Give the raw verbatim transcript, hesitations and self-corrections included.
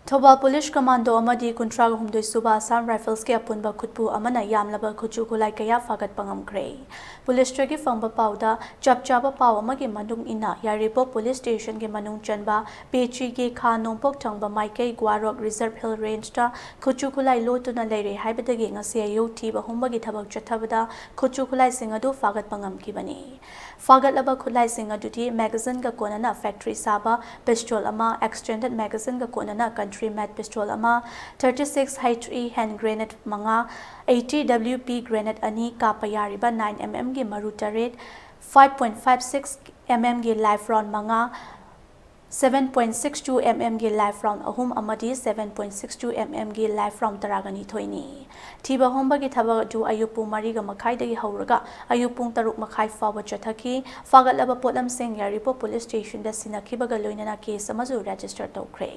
Thoubal police commando ꯑꯃꯗꯤ ꯀꯨꯟꯊ꯭ꯔꯥꯒ ꯍꯨꯝꯗꯣꯏ ꯁꯨꯕ ꯑꯁꯥꯝ ꯔꯥꯏꯐꯜꯁꯀꯤ ꯑꯄꯨꯟꯕ ꯈꯨꯠꯄꯨ ꯑꯃꯅ ꯌꯥꯝꯂꯕ ꯈꯨꯠꯁꯨ ꯈꯨꯠꯂꯥꯏ ꯀꯌꯥ ꯐꯥꯒꯠꯄ ꯉꯝꯈ꯭ꯔꯦ꯫ ꯄꯨꯂꯤꯁꯇꯒꯤ ꯐꯪꯕ ꯄꯥꯎꯗ, ꯆꯞ ꯆꯥꯕ ꯄꯥꯎ ꯑꯃꯒꯤ ꯃꯇꯨꯡ ꯏꯟꯅ, ꯌꯥꯏꯔꯤꯄꯣꯛ ꯄꯨꯂꯤꯁ ꯁ꯭ꯇꯦꯁꯟꯒꯤ ꯃꯅꯨꯡ ꯆꯟꯕ ꯄꯦꯆꯤꯒꯤ ꯈꯥ ꯅꯣꯡꯄꯣꯛ ꯊꯪꯕ ꯃꯥꯏꯀꯩ ꯒ꯭ꯋꯥꯔꯣꯛ ꯔꯤꯖꯔꯚ ꯍꯤꯜ ꯔꯦꯟꯖꯇ ꯈꯨꯠꯁꯨ ꯈꯨꯠꯂꯥꯏ ꯂꯣꯠꯇꯨꯅ ꯂꯩꯔꯦ ꯍꯥꯏꯕꯗꯒꯤ ꯉꯁꯤ ꯑꯌꯨꯛ ꯊꯤꯕ ꯍꯨꯝꯕꯒꯤ ꯊꯕꯛ ꯆꯠꯊꯕꯗ ꯈꯨꯠꯁꯨ ꯈꯨꯠꯂꯥꯏꯁꯤꯡ ꯑꯗꯨ ꯐꯥꯒꯠꯄ ꯉꯝꯈꯤꯕꯅꯤ꯫ ꯐꯥꯒꯠꯂꯕ ꯈꯨꯠꯂꯥꯏꯁꯤꯡ ꯑꯗꯨꯗꯤ ꯃꯦꯒꯥꯖꯤꯟꯒ ꯀꯣꯟꯅꯅ ꯐꯦꯛꯇ꯭ꯔꯤ ꯁꯥꯕ ꯄꯤꯁꯇꯣꯜ ꯑꯃ, ꯑꯦꯛꯁꯇꯦꯟꯗꯦꯗ ꯃꯦꯒꯥꯖꯤꯟꯒ ꯀꯣꯟꯅꯅ ꯀꯟꯇ꯭ꯔꯤ ꯃꯦꯠ ꯄꯤꯁꯇꯣꯜ ꯑꯃ, thirty six H E hand grenade ꯃꯉꯥ, eighty W P ꯒ꯭ꯔꯦꯅꯦꯗ ꯑꯅꯤ, ꯀꯥꯞꯄ ꯌꯥꯔꯤꯕ nine M M ꯒꯤ ꯃꯔꯨ ꯇꯔꯦꯠ, five point five six M M ꯒꯤ ꯂꯥꯏꯐ ꯔꯥꯎꯟ ꯃꯉꯥ, seven point six two M M ꯒꯤ ꯂꯥꯏꯐ ꯔꯥꯎꯟ ꯑꯍꯨꯝ ꯑꯃꯗꯤ seven point six two M M ꯒꯤ ꯂꯥꯏꯐ ꯔꯥꯎꯟ ꯇꯔꯥꯒ ꯅꯤꯊꯣꯏꯅꯤ꯫ ꯊꯤꯕ ꯍꯨꯝꯕꯒꯤ ꯊꯕꯛ ꯑꯗꯨ ꯑꯌꯨꯛ ꯄꯨꯡ ꯃꯔꯤꯒ ꯃꯈꯥꯏꯗꯒꯤ ꯍꯧꯔꯒ ꯑꯌꯨꯛ ꯄꯨꯡ ꯇꯔꯨꯛ ꯃꯈꯥꯏ ꯐꯥꯎꯕ ꯆꯠꯊꯈꯤ꯫ ꯐꯥꯒꯠꯂꯕ ꯄꯣꯠꯂꯝꯁꯤꯡ ꯌꯥꯏꯔꯤꯄꯣꯛ ꯄꯨꯂꯤꯁ ꯁ꯭ꯇꯦꯁꯟꯗ ꯁꯤꯟꯅꯈꯤꯕꯒ ꯂꯣꯏꯅꯅ ꯀꯦꯁ ꯑꯃꯁꯨ ꯔꯦꯖꯤꯁꯇꯔ ꯇꯧꯈ꯭ꯔꯦ꯫